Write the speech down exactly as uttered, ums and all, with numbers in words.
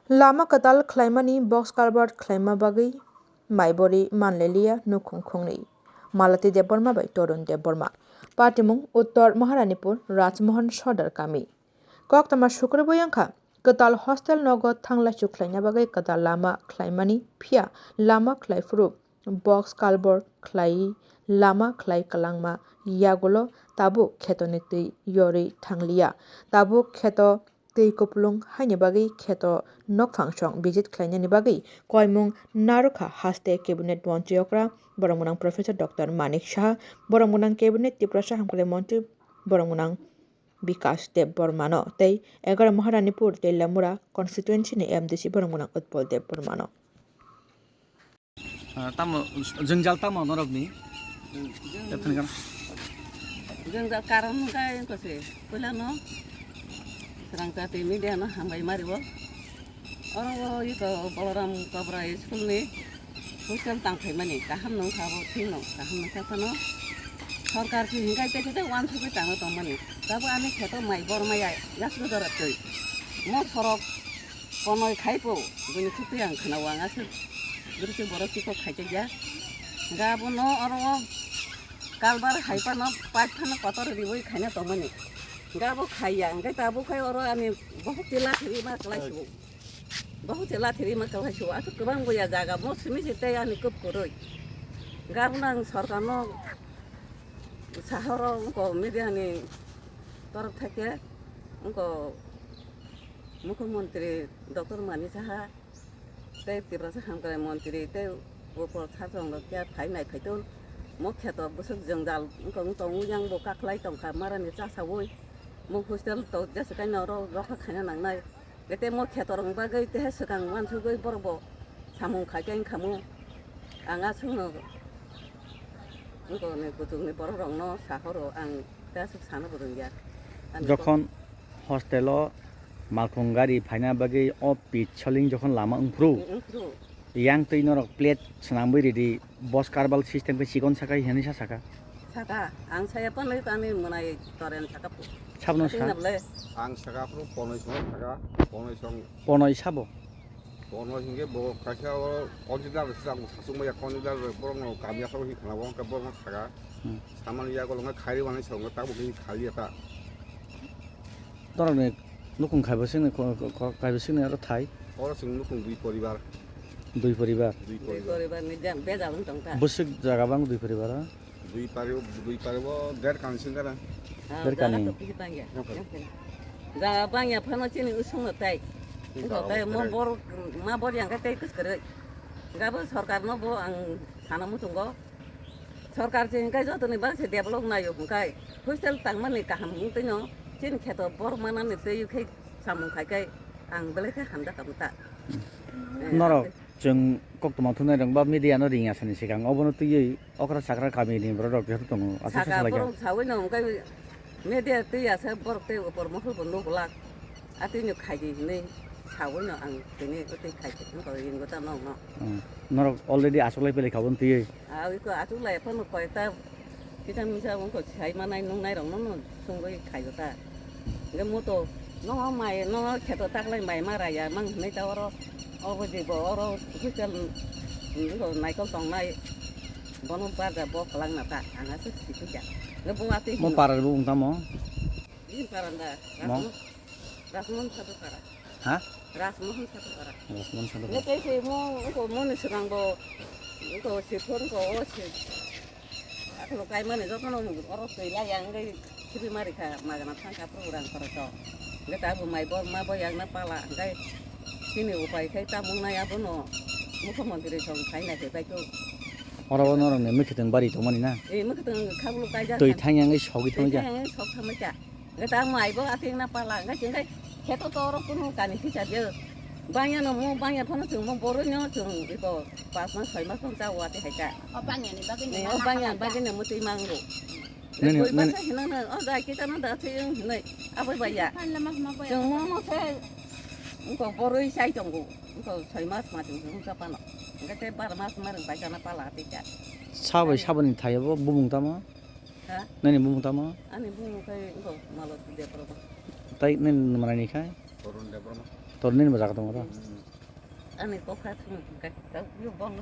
Lama kwtal khlaimani box culvert khlaima bagwi maibori manleliya nukhung khungnwi. Malati Debbarma bai Torun Debbarma. Patimung Uttor Maharanipur Rajmohan Sodar kami. Koktwma sukrubwi wngkha kwtal hostel nogo thanglaisu khlaina bagwi kwtal lama khlaimani, phiya lama khlaiphuru box culvert khlaiwi lama khlai kwlangma, yagulo tabuk khetoni twi yorwi thangliya. Tabuk kheto twi kupulung haini bagwi kheto nokphang song visit khlainani bagwi koimung narwkha haste cabinet montri okra borok gwnang Professor Doctor Manik Saha, borok gwnang cabinet Tiprasa hamkrai montri borok gwnang Bikash Debbarmano tei egaroh Maharanipur Teliamura constituency ni M D C borok gwnang Utpal Debbarmano. Ah, tamo jwngjal tamo norokni? Jwngjal karon hwnkhe kose puilano swrang jati media no hambai mario. Oro o iko Balaram Kabra school ni hostel tang phaimani kaham nung kha bo thik no kaham nung kha phano. Sorkar si hingkai tei khe wansugwi tangwi tongmani. Tabo ani kheto mai bor maya yasgo jora twi. Mo sorok konoi khai po bini khukti ang khna wang aswk. Bwrwi borok chikok khai tei ya. Ga bo no oro o kalbar hai phano pach phano kotor riwi khaina tongmani. Ga bo khai ya hingkai tabo khai oro ani bohok tila thiri ma klai subo. Bahut se lathiri ma kalai su, ato kwbang boya jaga mo simi se tei ani kwp kwrwi. Gabna ang sorkar no sahoro wngko media ni torok thaike wngko Mukhyamantri Doctor Mani Saha tei Tiprasa Hamkrai Mantri tei Upor Sajwng rok khe phai nai phaitung mo kheto bwswk jwngjal wngko wng tongo yang bo kaklai tongkha marani chasaui mo hostel to jesa kaino oro rokha khaina nangnai. Tei mo khetor wng bagwi tei swkang uansugwi borok bo samung khai khe wng kha mo. Ang aswkno wngkoni kuchukni borok rokno sahoro ang tei aswk sana bo rwngya. Ani jokhon hostel o malkhung gari phaina bagwi o pit soling jokhon lama wngphuru, wngphuru. Yang twi norok plate swnamwi ridi, bos karbal system khe chikon saka hinwi sa saka. Saka, ang saya pon ani mwnai toren saka pu. Sabno sa. Ang saka phuru ponoi song saka, ponoi song. Ponoi sabo. Ponoi hingke bo kaisa o consider sida sasuk maya consider borok no kamya sabo hingkha na bo hingke borok no saka. Hmm. Samani yago longa khairi wani songo tabo hingke khaliya ta. Norokni nukung kaibo sini ko-, ko-, ko-, kaibo sini aro thai? Oro chwng nukung dui poribar. Dui poribar? Dui poribar. Dui poribar ni jang bejal wng tong ta. Bwswk jaga bang dui poribar o? Dui pari, dui pari bo der kani sing kana. Ah, der kani. Jaga to kisi bangya. Okay. Jaga bangya phano chini usung no tai. Wng tong tai mo bor, ma bor yang kai tai kus kare. Gabo sorkar no bo ang sana muchungo. Sorkar se hingkai jotoni bagwi se develop naio hingkai hostel tangmani kaham wng tino chini kheto bor manani tei khai samung khai khai ang belai khe hamjak ang ta. Eh, norok chwng koktwma thumnai rok ba media no ring asani swkang obono twiwi okra chakra kami ni borok rok jephru tongo aswk saka salai kha. Borok sawi no hingkai media twi asa borok tei upor mohor bo nuglak. Atwino khaidi hinwi sawino ang tini utwi khaidi wngkha ringo ta nokno. Hmm. Norok already achuklai pele kha bo twiwi? Ah, iko achuklai phano koyekta kisa misa wngkha sai manai nungnai rokno no sungwi khaio ta. Hingke moto no mai no kheto taklai mai ma raya mang hinwi ta oro obo je bo oro hostel wngkha naikol tongnai bono barja bo kwlangna ta ang aswk sipikha. Hingke bo atwi mo hino. Parar bo wng tamo? Bini paranda. Mo? Rasmon, Rasmon Sadhukara. Ha? Rasmon Sadhukara. Rasmon Sadhukara. Nge tei se mo, ko mo ni swkang bo, ko se phone ko o se. Akhlo kai mani jotono oro twi la yang ngai khibi mari kha magana thang kha program koro to. Nge ta bo mai bo ma bo yang na pala ngai sini upai khai ta mung na ya bono mukhyamantri song khai na ke bai ko. Oro bo norok ni mwkhwtwng bari tongmani na? Eh, mwkhwtwng khablo kaijak. Twi thang yang sok thang ja. Thang yang sok thang ja. Nge ta mai bo ating na pala ngai ngai kheto to oro kunu kani kisa je. Bangya no mo bangya phano chwng mo boroi no chwng iko pas mas soi mas phano cha wati hai ka. O bangya ni bagwi ni. Eh, o bangya bagwi ni mutwi mango. Nini, nini. Basa hinang na o dai kita no da thiyung hinai. Abai baya. Chwng mo mo se ko boroi sai tongo. Ko soi mas ma chwng chwng cha pano. Nge te bar mas ma rwng bai kana pala tika. Sabai sabani thai bo bumung tamo? Ha? Nini bumung tamo? Ani bumung kai ko malo de pro. Tai nini manani khai? Torun Debbarma. Tol nini bo jaga tongo to. Ani kokha sung ka, ka, yo bong.